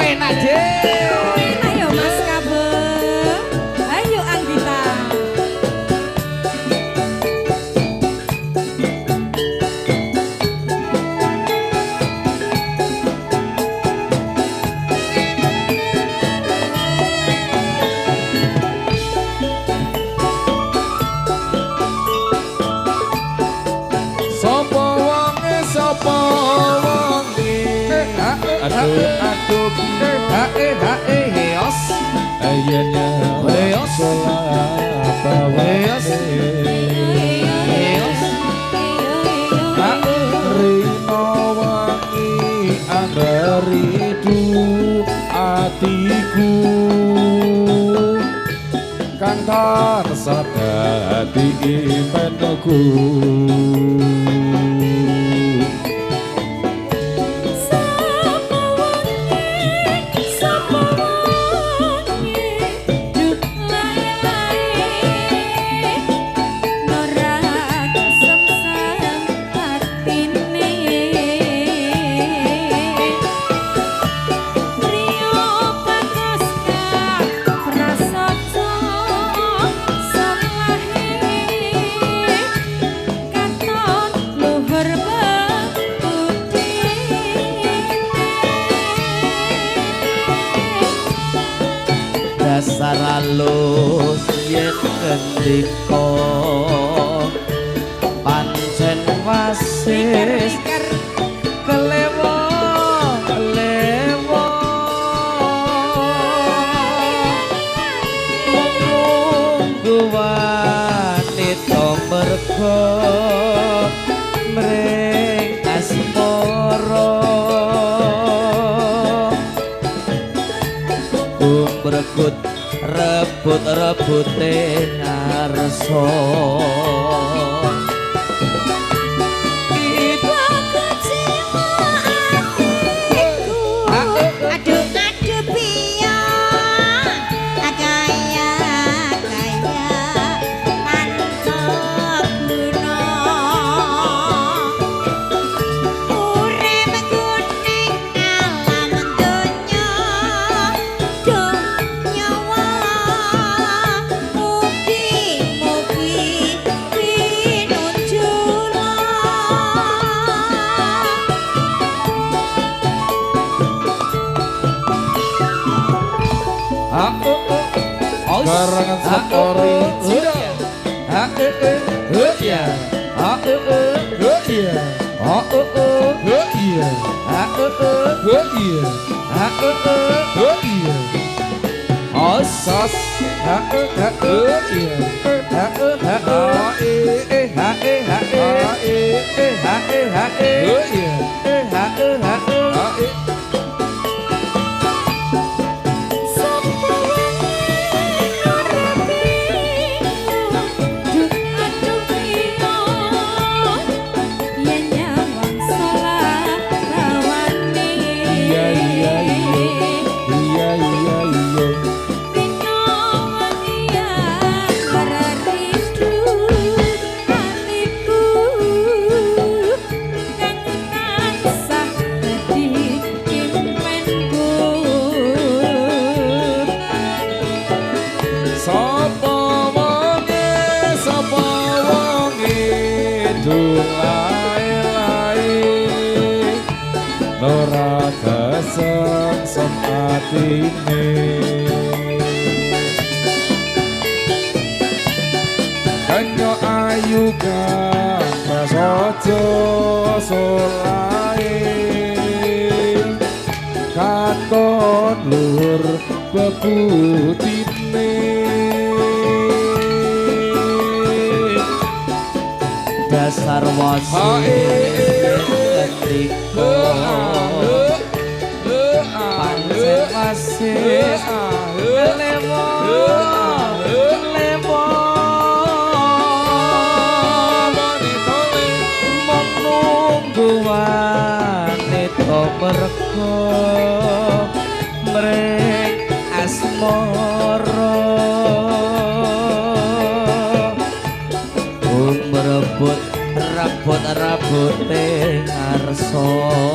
Enak deh. Enak ya Mas Kabe. Ayo Anggita. Sopo wonge, sopo wonge. Aduh aduh hae hae heos. Yen Heos. Heos. Heos. Rino wangi angeridu atiku kang tansah dadi impenku. Dasar alus yen ngendika pancen wasis kelewo kelewo mung wanita merga mring asmara gumregut rebut-rebute ngarsa. Karangan story Cina. Ha e e he ya. Ha e e he iya. Ha e e he iya. Ha e e he iya. Ha e e he iya. Osas ha e ha e iya. Ha e ha e e ha e ha e e ha e ha e he iya. Ha e ha e ha e. Ora kesengsem atine kanyo ayu kang prasaja solahe katon luhur bebutine dasar wasi ngendika pancen wasis lewo lewo mung nunggu wanita merga mring asmara. rasa.